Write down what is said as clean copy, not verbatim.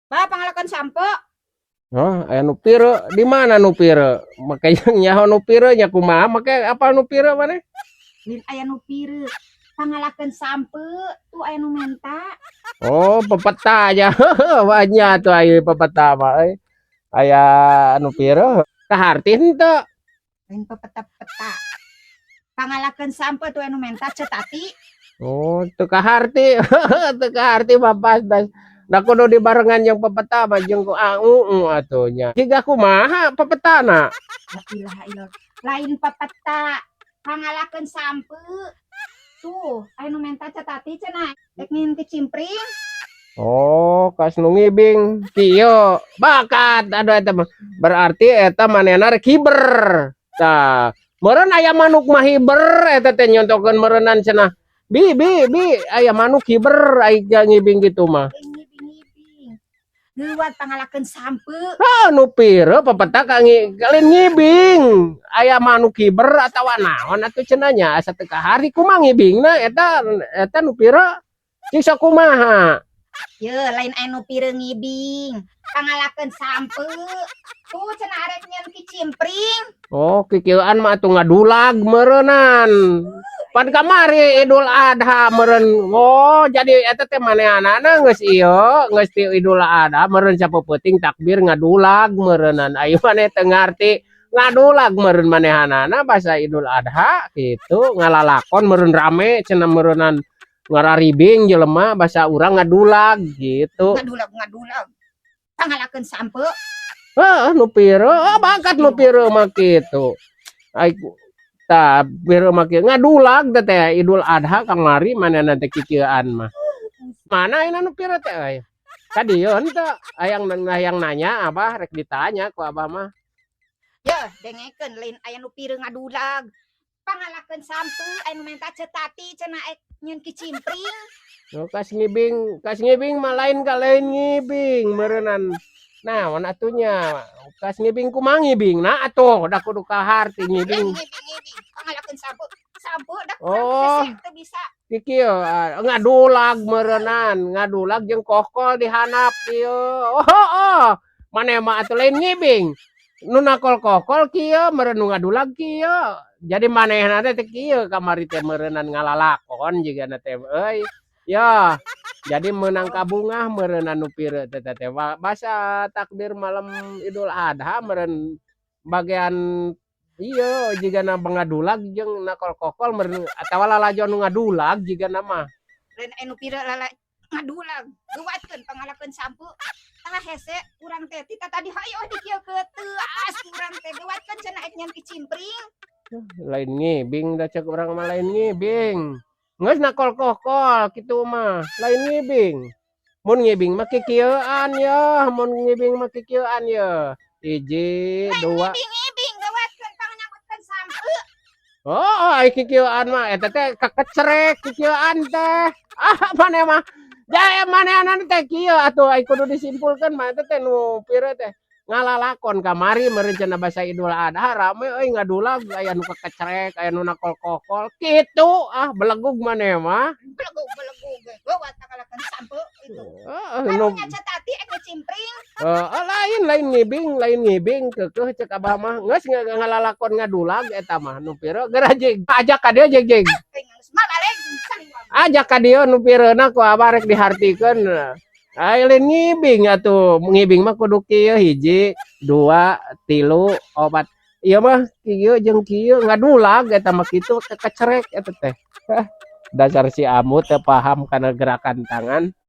Bah, pangalakeun sampeu. Oh, aya nu pireu. Di mana nu pireu? Make nyaho nu pireu nya kumaha, make apa nu pireu maneh? Lain aya nu pireu. Pangalakeun sampeu, tuh aya nu menta. Oh, pepeta aja. Banyak tuh aya pepeta mah euy. Aya nu pireu. Kaharti henteu? Lain pepeta-peta. Pangalakeun sampeu tuh aya nu menta, Ceu Tati. Oh, teu kaharti. Teu kaharti mah pas das. Da kudu dibarengan jeung pepeta mah jeung ku uu atuh nya. Jiga kumaha pepetana? La ilaha illallah. Lain pepeta. Pangalakeun sampeu. Tuh, aya nu menta Ceu Tati cenah. Rek nyieun kecimpring. Oh, kas nu ngibing. Kieu bakat aduh eta mah. Berarti eta manehna rek hiber. Tah, meureun aya manuk mah hiber eta teh nyontokeun meureunnan cenah. Bi bi bi, aya manuk hiber ai ngibing kitu mah. Lain ngibing-ngibing. Leuwat pangalakeun sampeu. Ah, nu pireu pepeta ka lain ngibing. Aya manuk hiber atawa naon atuh cenah nya, asa teu kaharti kumaha ngibingna eta eta nu pireu. Cing sok kumaha? Ye, lain aya nu pireu ngibing. Pangalakeun sampeu. Tuh cenah arek nyieun kicimpring. Oh, kikieuan mah atuh ngadulag meureunan. Pan kamari Idul Adha meureun. Oh, jadi eta teh manehanana geus ieu, geus ti Idul Adha meureun sapeupeting takbir ngadulag meureunan. Ayo maneh teu ngarti ngadulag meureun manehanana basa Idul Adha kitu ngalalakon meureun rame cenah meureunan ngararibing jelema basa urang ngadulag gitu. Ngadulag ngadulag. Pangalakeun sampeu. Heeh, nu pireu, ah bakat nu pireu mah kitu. Ai tah pireu mah kieu ngadulag teh teh Idul Adha kamari manehna teh kikieuan mah. Mana ayeuna nu pireu teh euy? Ka dieu henteu? Hayang hayang nanya Abah, rek ditanya ku Abah mah. Yeuh, dengekeun, lain aya nu pireu ngadulag. Pangalakeun sampeu aya nu menta Ceu Tati cenah ek nyieun kicimpring. Oh, kas ngibing mah lain ka lain ngibing meureunan. Naon atuh nya? Kas ngibing kumaha ngibingna atuh, da kudu kaharti Lain ngibing. Ngibing-ngibing, pangalakeun sampeu. Sampeu da kurang Oh. hese teu bisa. Kikieu ngadulag meureunan, ngadulag jeung kokol di handap ieu. Oh, oh. Maneh mah atuh lain ngibing. Nu nakol kokol kieu meureun, nu ngadulag kieu. Jadi manehna teh kieu kamari teh meureunan ngalalakon jigana teh euy. Ya, jadi meunang kabungah meureunan nu pireu teh teh basa takbir malam Idul Adha meureun bagian ieu jigana ngadulag jeung nakol kokol meureun atawa lalajo nu ngadulag jigana mah. Lain aya nu pireu lala ngadulag. Leuwatkeun pangalakeun sampeu. Tah hese urang teh ti tadi hayoh dikieukeun teuas urang teh, leuwatkeun cenah ek nyieun kicimpring. Lain ngibing da cek urang mah lain ngibing. Geus nakol kokol kitu mah, lain ngibing. Mun ngibing mah kikieuan yeuh, mun ngibing mah kikieuan yeuh. Hiji, Lain dua. Ngibing-ngibing, leuwatkeun pangnyabutkeun sampeu. Oh, ai kikieuan mah eta teh kakecrek kikieuan teh. Ah, maneh mah. Ja manehanana teh kieu atuh, ai kudu disimpulkeun mah eta teh nu pireu teh ngalalakon kamari meureun cenah basa Idul Adha rame euy ngadulag, aya nu kakecrek, aya nu nakol kokol kitu. Ah, belegug maneh mah. Belegug belegug ge leuwat pangalakeun sampeu itu. Heeh, nu Karunya Ceu Tati ek ngecimpring. Heeh, lain lain ngibing, lain ngibing keukeuh cek Abah mah. Geus ngalalakon ngadulag eta mah nu pireu geura jig. Ajak ka dieu jig jig. Geus mah balik saliwang. Ajak ka dieu nu pireuna ku Abah rek dihartikeun. Ai lain ngibing atuh, ngibing mah kudu kieu, hiji, dua, tilu, opat. Ieu mah kieu jeung kieu ngadulag eta mah kitu kekecrek eta teh. Hah, dasar si Amut teu paham kana gerakan tangan.